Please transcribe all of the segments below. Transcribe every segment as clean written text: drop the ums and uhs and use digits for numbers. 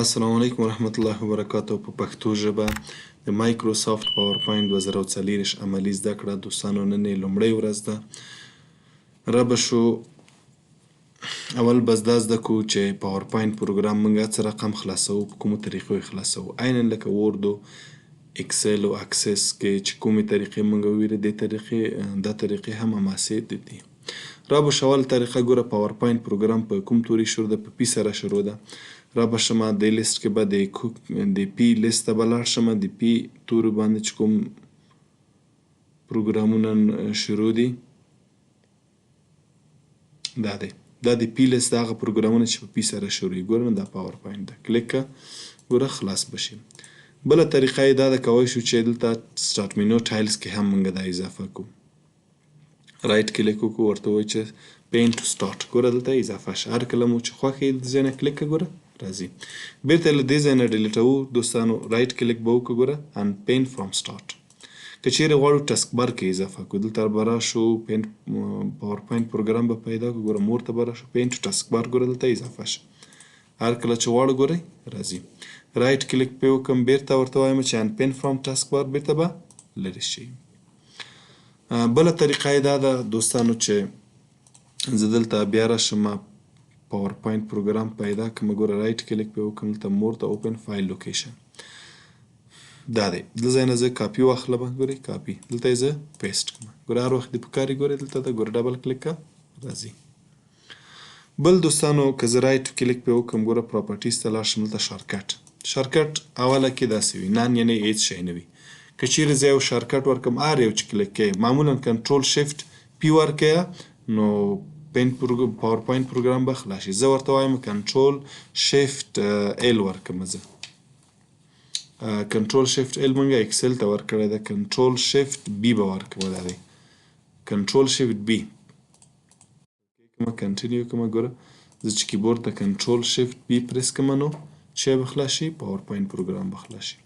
السلام علیکم ورحمت الله وبرکاته په پښتو ژبه د مایکروسافټ پاورپاینټ 2024 عملي زده کړه دوستانو نن یې لومړۍ ورځ ده. را به شو اول بس دا زده کو چې پاورپاینټ پروګرام موږ څه رقم خلاصوو، په کومو طریقو یې خلاصوو. عینا لکه ورد او اکسل او اکسس کې چې کومې طریقې موږ وویلې، دې طریقې دا طریقې هم هماسې دي. را به شو اول طریقه ګوره پاورپاینټ پروګرام په کوم توري شروع ده؟ په پي سره شروع ده. را به شمه دې لیست کې به د پي لیست ته به لاړ شمه، د پي توري باندې چې کوم پروګرامونه شروع دي دا دی، دا د پي لیست د هغه پروګرامونه چې په پي سره شروع وي. ګوره نو دا پاورپاینټ ده، کلیک که ګوره خلاص به شي. بله طریقه یې دا ده کوی شو چې دلته سټارټ مینو ټایلز کې هم موږ دا اضافه کړو. رایټ کلیک وکړو، ورته ووایو چې پین ټو سټارټ، ګوره دلته اضافه شه. هر کله مو چې خوښ یې د ځای نه کلیک که ګوره راځي. بیرته له دې ځای نه ډیلیټوو دوستانو، رایټ کلیک به وکړو ګوره ان پین فرام سټارټ. که چیرې غواړو ټسک بار کې اضافه کړو، دلته به راشو پین پاورپاینټ پروګرام به پیدا کړو، ګوره مور ته به راشو پین ټو ټسک بار، ګوره دلته اضافه شه. هر کله چې غواړو ګورئ راځي. رایټ کلیک پې وکړم، بیرته ورته وایم چې ان پین فرام ټسک بار، بیرته به لرې شي. بله طریقه یې دا ده دوستانو چې زه دلته بیا راشم پاورپاینټ پروګرام پیدا کړم، ګوره رایټ کلیک پې وکړم، دلته مور ته اوپن فایل لوکیشن دا دی، دلته ځای نه زه کاپي واخلم، ګورئ کاپي دلته یې زه پیسټ کړم، ګوره هر وخت دې پکار وي ګورئ دلته ده، ګوره ډبل کلیک که راځي. بل دوستانو که زه رایټ کلیک پې وکړم، ګوره پراپرټیز ته لاړ شم، دلته شارکټ، شارکټ اوله کې داسې وي نان یعنې هیڅ شی نه وي. که چیرې زه یو شارکټ ورکړم هر یو چې کلیک کوي معمولا کنټرول شفټ پی ورکوي نو پاورپاینټ پروګرام به خلاص شي. زه ورته وایم کنټرول شفټ ال ورکړم، زه کنټرول شفټ ال مونږ اکسل ته ورکړی ده، کنټرول شفټ بی به ورکړم، دا دی کنټرول شفټ بی کومه کنټینیو کومه. ګوره زه چې کیبورډ ته کنټرول شفټ بی پریس کوم نو شی به خلاص شي، پاورپاینټ پروګرام به خلاص شي.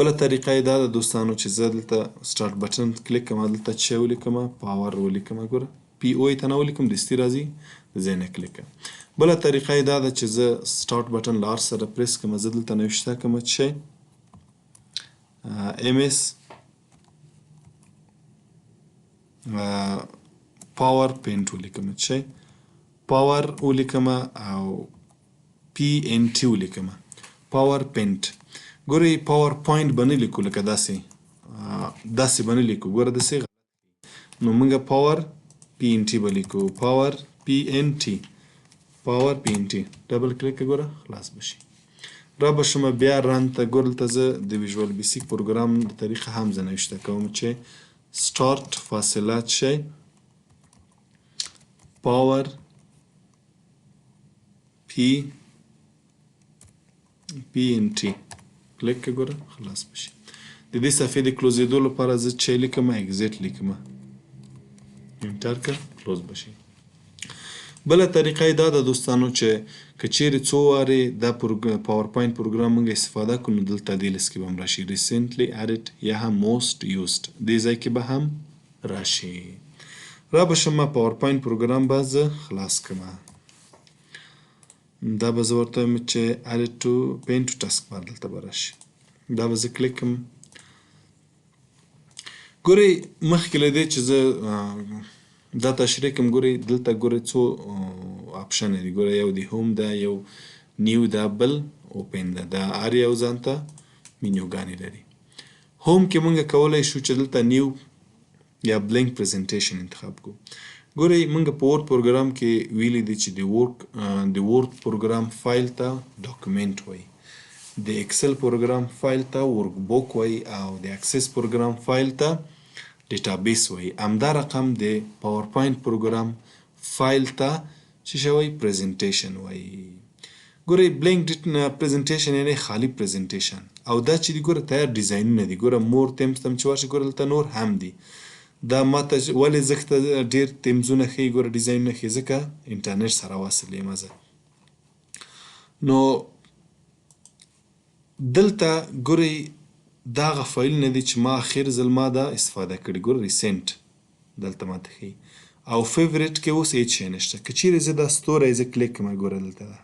بله طریقه یې دا ده دوستانو چې زه دلته سټارټ بټن کلیک کوم، دلته چې ولیکم پاور ولیکم، ګوره پی او ته نه ولیکم دستي راځي د ځای نه کلیک کوم. بله طریقه یې دا ده چې زه سټارټ بټن له آر سره پریس کوم، زه دلته نوشته کوم چې ایم اس پاور پینټ ولیکم، چې پاور ولیکم او پی ان ټي ولیکم، پاور پینټ. ګورئ پاور پوینټ به نه لیکو لکه داسې داسې به نه لیکو، ګوره داسې نو موږ پاور پی ان ټي به لیکو، پاور پی ان ټي، پاور پی ان ټي ډبل کلیک ګوره خلاص به شي. را به شم بیا رن ته، ګوره دلته زه د ویژوال بیسیک پروګرام د طریقه هم زه نوشته کوم چې سټارټ فاصله چې پاور پی پی ان ټي کلیک که ګوره خلاص به شي. د دې صفحې د کلوزېدو لپاره زه چې لیکم اگزیټ لیکم، انټر که کلوز به شي. بله طریقه یې دا ده دوستانو چې که چیرې څو وارې دا پاورپاینټ پروګرام موږ استفاده کړو نو دلته دې لیست کې به هم راشي ریسنټلی اډډ یا هم موسټ یوزډ، دې ځای کې به هم راشي. را به شم پاورپاینټ پروګرام به زه خلاص کړم، دا به زه ورته وایم چې اډډ ټو پین ټو ټسک بار دلته به راشي، دا به زه کلیک کړم. ګورئ مخکې له دې چې زه دا تشریح کړم، ګورئ دلته ګورئ څو آپشن دي، ګورئ یو د هوم ده، یو نیو ده، بل اوپن ده، دا هر یو ځان ته مینیوګانې لري. هوم کې مونږ کولی شو چې دلته نیو یا بلینک پریزنټیشن انتخاب کړو. ګورئ مونږ په ورد پروګرام کې ویلي دي چې د ورد پروګرام فایل ته ډاکومنټ وایي، د اکسل پروګرام فایل ته ورک بوک وایي او د اکسس پروګرام فایل ته ډیټابیس وایي. همدا رقم د پاورپاینټ پروګرام فایل ته څه شی وایي؟ پریزنټیشن وایي. ګورئ بلینک پریزنټیشن یعنی خالی پریزنټیشن، او دا چې دي ګوره تیار ډیزاینونه دي، ګوره مور تیمز ته چې ورشي ګوره دلته نور هم دي. دا ماته ولې زښته ډېر تیمزونه ښیي، ګوره ډیزاینونه ښیي، ځکه انټرنیټ سره وصل یم زه. نو دلته ګورئ دا هغه فایلونه دي چې ما اخر ځل ما دا استفاده کړي، ګوره ریسنټ دلته ماته ښیي، او فیوریټ کې اوس هیڅ شی نشته. که چیرې زه دا ستوری زه کلیک کړم، ګوره دلته ده،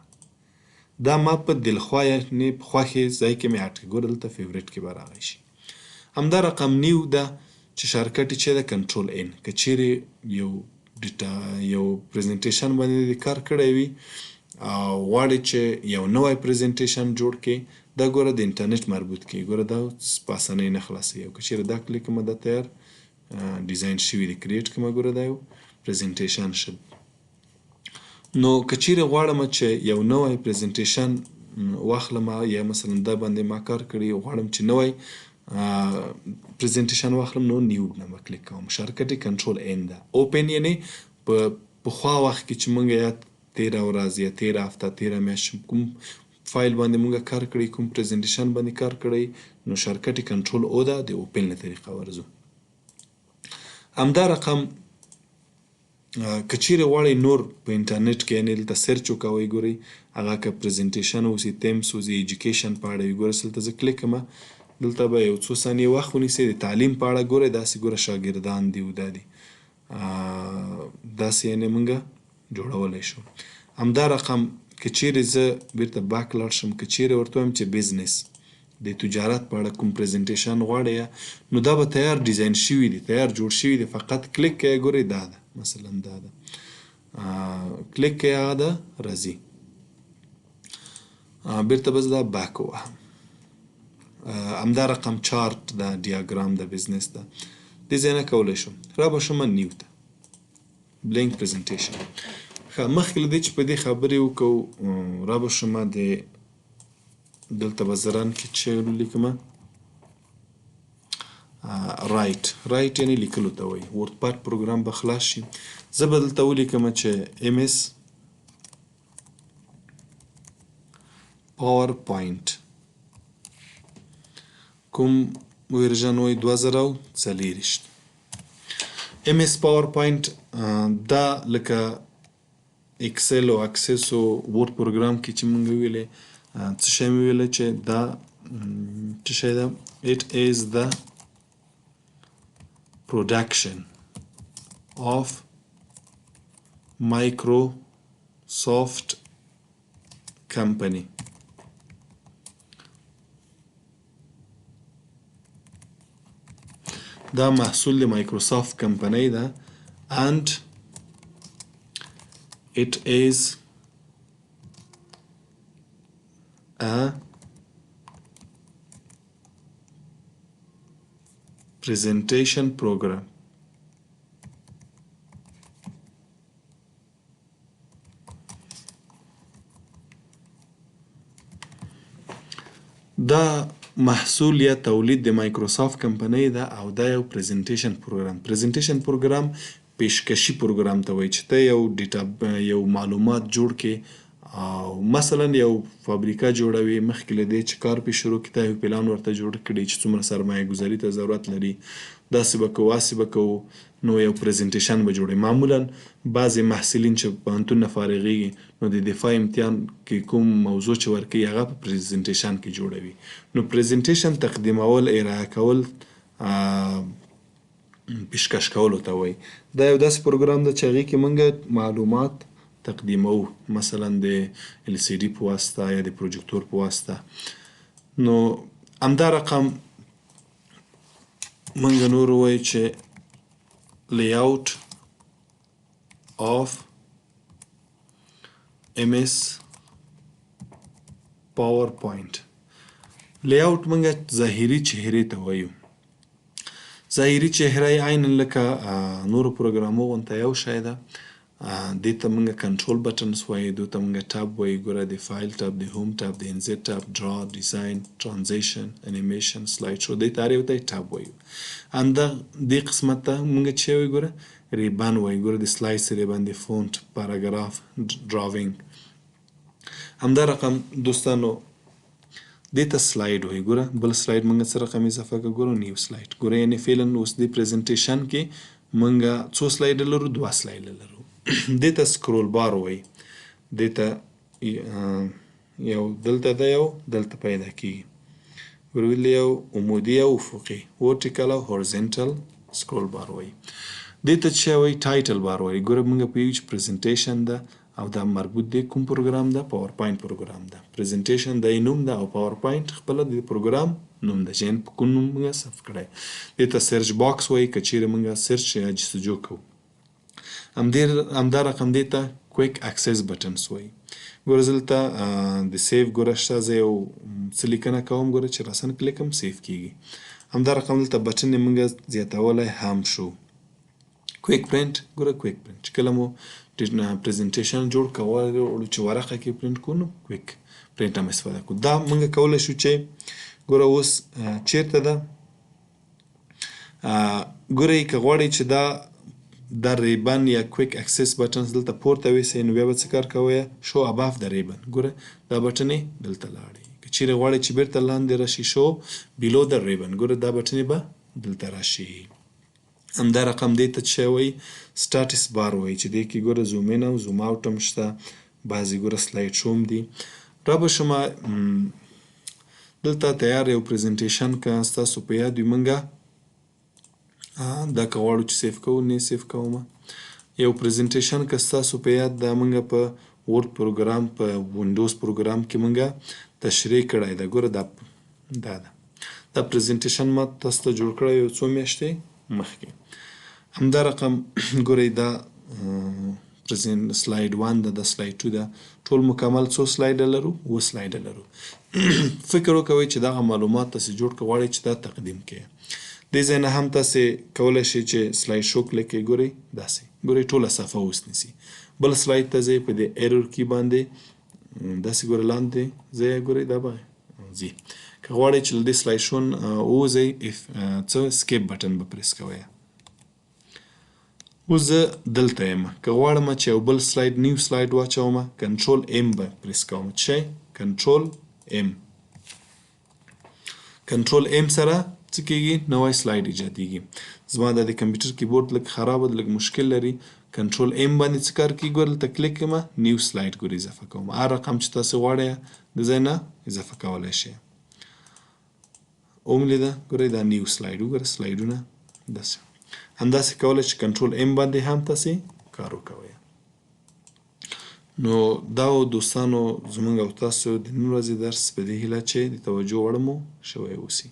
دا ما په دلخوا یعنې په خوښې ځای کې مې اډ کړ، ګوره دلته فیوریټ کې به راغی شي. همدا رقم نیو ده چې شارټکټ یې چې ده کنټرول ان، که چیرې یو ډیټا یو پریزنټیشن باندې دې کار کړی وي او غواړې چې یو نوی پریزنټیشن جوړ کړې، دا ګوره د انټرنیټ مربوط کړي، ګوره دا په اسانۍ نه خلاصوي. او که چیرې دا کلیک کړم دا تیار ډیزاین شوي دي، کریټ کړم ګوره دا یو پریزنټیشن شد. نو که چیرې غواړم چې یو نوی پریزنټیشن واخلم، یا مثلا دا باندې ما کار کړی غواړم چې نوی پریزنټیشن واخلم، نو نیو باندې کلیک کوم، شارټکټ یې کنټرول ان ده. اوپن یعنی په پخوا وخت کې چې مونږ یا تیره ورځ یا تیره هفته تیره میاشت کوم فایل باندې مونږ کار کړی، کوم پریزنټیشن باندې کار کړی، نو شارټکټ یې کنټرول او ده، د اوپن له طریقه ورځو. همدا رقم که چیرې غواړئ نور په انټرنیټ کې یعنې دلته سرچ وکوئ، ګورئ هغه که پریزنټیشن اوسي، تیمس اوسي، ایجوکیشن په اړه وي، ګورئ دلته زه کلیک کړم، دلته به یو څو ثانیې وخت ونیسي د تعلیم په اړه. ګورئ داسې ګوره شاګردان دي او دا دي، داسې یعنې مونږ جوړولی شو. همدا رقم که چیرې زه بیرته بک لاړ شم، که چیرې ورته ووایم چې بزنس د تجارت په اړه کوم پریزنټیشن غواړئ، نو دا به تیار ډیزاین شوي دي، تیار جوړ شوي دي، فقط کلیک کوئ، ګورئ دا ده، مثلا دا ده، کلیک کوئ هغه ده راځي. بیرته به زه دا بک ووهم. همدا رقم چارت ده، ډیاګرام ده، بزنس ده، دې ځای نه کولی شو. را به شم نیو ته، بلینک پریزنټیشن. ښه، مخکې له دې چې په دې خبرې وکړو، را به شم د دلته به زه رن کې چې ولیکم رایټ، رایټ یعنې لیکلو ته وایي، ورډ پاد پروګرام به خلاص شي. زه به دلته ولیکم چې ایم اس پاور پوینټ کوم ورژن وایي 2024. ایم اس پاور پوینټ دا لکه اکسل او اکسس او ورډ پروګرام کې چې مونږ ویلې، څه شی مې ویلې چې دا څه شی ده؟ It is the production of Microsoft company. دا محصول د مایکروسافت کمپنۍ ده and it is a presentation program. دا محصول یا تولید د مایکروسافت کمپنۍ ده او دا یو پریزنټیشن پروګرام. پریزنټیشن پروګرام پیشکشي پروګرام ته وایي چې ته یو ډیټا یو معلومات جوړ کې او مثلا یو فابریکه جوړوي، مخکې له دې چې کار پې شروع کړي ته یو پلان ورته جوړ کړي چې څومره سرمایه ګذاري ته ضرورت لري، داسې به کوو هسې به کوو، نو یو پریزنټیشن به جوړوي. معمولا بعضې محصلین چې پوهنتون نه فارغېږي نو د دفاع امتحان کې کوم موضوع چې ورکوي هغه په پریزنټیشن کې جوړوي. نو پریزنټیشن تقدیمول، ارائه کول، پیشکش کولو ته وایي. دا یو داسې پروګرام ده چې هغې کې موږ معلومات تقدیموو، مثلا د ال سی ډي په واسطه یا د پروجیکتور په واسطه. نو همدا رقم موږ نور ووایو چې لیاوټ آف ایم اس پاور پوینټ. لیاوټ موږ ظاهري چهرې ته وایو. ظاهري چهره یې عیناً لکه نورو پروګرامو غونته یو شی ده. دې ته موږ کنټرول بټنز وایو، دې ته موږ ټاب وایو. ګوره د فایل ټاب، د هوم ټاب، د انزیټ ټاب، ډرا، ډیزاین، ترانزیشن، انیمیشن، سلایډ شو، دې ته هر یو ته ټاب وایو. همدا دې قسمت ته موږ چې وایو ګوره ریبن وایو. ګوره د سلایډ ریبن، د فونټ، پاراګراف، ډراوینګ. همدا رقم دوستانو دې ته سلایډ وایي. ګوره بل سلایډ موږ څه رقم اضافه کړو، ګوره نیو سلایډ. ګوره یعنې فعلا اوس دې پریزنټیشن کې موږ څو سلایډ لرو؟ دوه سلایډ لرو. دې ته سکرول بار وایي. دې ته یو دلته دی، یو دلته پیدا کیږي. ګوره یو عمودي او افقي، ورټیکل او هورزنټل سکرول بار وایي. دې ته چې وایي ټایټل بار وایي. ګوره موږ پوهیږو چې پریزنټیشن ده او دا مربوط دی کوم پروګرام ده؟ پاورپاینټ پروګرام ده. پریزنټیشن د یې نوم ده او پاورپاینټ خپله د پروګرام نوم ده چې یعنی په کوم نوم موږ سیف کړی. دې ته سرچ باکس وایي که چیرې موږ سرچ یا جستجو کوو. همدا رقم دې ته کویک اکسس بټنز وایي. ګوره زه دلته د سیف ګوره شته، زه یو څه لیکنه کوم، ګوره چې راسن کلیک کوم سیف کیږي. همدا رقم دلته بټن یې موږ زیاتولی هم شو. کویک پرینټ، ګوره کویک پرینټ چې کله مو پریزنټیشن جوړ کوو چې ورقه کې پرینټ کوو نو کویک پرینټ هم استفاده کوو. دا موږ کولی شو چې ګوره اوس چیرته ده، ګورئ که غواړئ چې دا د ریبن یا کویک اکسس بټنز دلته پورته ویسئ نو بیا به څه کار کوئ؟ شو اباف د ریبن، ګوره دا بټن یې دلته لاړې. که چیرې غواړئ چې بیرته لاندې راشي شو بیلو د ریبن، ګوره دا بټن یې به دلته راشي. همدا رقم دې ته څه وایي؟ سټاټس بار وایي چې دې کې ګوره زوم ان او زوم اوټ هم شته، بعضې ګوره سلایډ شو هم دي. را به شم دلته تیار یو پریزنټیشن که ستاسو په یاد وي مونږه دا که غواړو چې سیف کوو نه سیف کوم. یو پریزنټیشن که ستاسو په یاد ده مونږ په ورډ پروګرام په وینډوز پروګرام کې مونږه تشریح کړی ده. ګوره دا دا ده دا پریزنټیشن ما تاسو ته جوړ کړی یو څو میاشتې مخکې. همدا رقم ګورئ دا پریزنټ سلایډ 1 ده، دا سلایډ 2 ده. ټول مکمل څو سلایډ لرو؟ 7 سلایډ لرو. فکر وکوئ چې دغه معلومات تاسو جوړ که غواړئ چې دا تقدیم کړئ. دې ځای نه هم تاسې کولی شئ چې سلایډ شو کلیک کړئ، ګورئ داسې ګورئ ټوله صفحه اوس نیسي. بل سلایډ ته ځئ په دې ایرور کی باندې داسې ګورئ لاندې ځئ، ګورئ دا به ځي. که غواړئ چې له دې سلایډ شو ووځئ اف څه سکیپ بټن به پریس کوئ. اوس زه دلته یم، که غواړم چې یو بل سلایډ نیو سلایډ واچوم کنټرول ایم به پریس کوم. څه شی؟ کنټرول ایم. کنټرول ایم سره څه کیږي؟ نوی سلایډ ایجادیږي. زما د کمپیوټر کیبورډ لږ خراب دی، لږ مشکل لري. کنټرول ایم باندې څه کار کیږي؟ ګوره دلته کلیک کړم نیو سلایډ ګوري اضافه کوم. هر رقم چې تاسو غواړئ د ځای نه اضافه کولی شئ. ومې لیده، ګورئ دا نیو سلایډ وګوره سلایډونه داسې. همداسې کولی چې کنټرول ایم باندې هم تاسې کار وکوئ. نو دا و دوستانو زموږ او تاسو د نن ورځې درس، په دې هیله چې د توجه وړ مو شوی اوسي.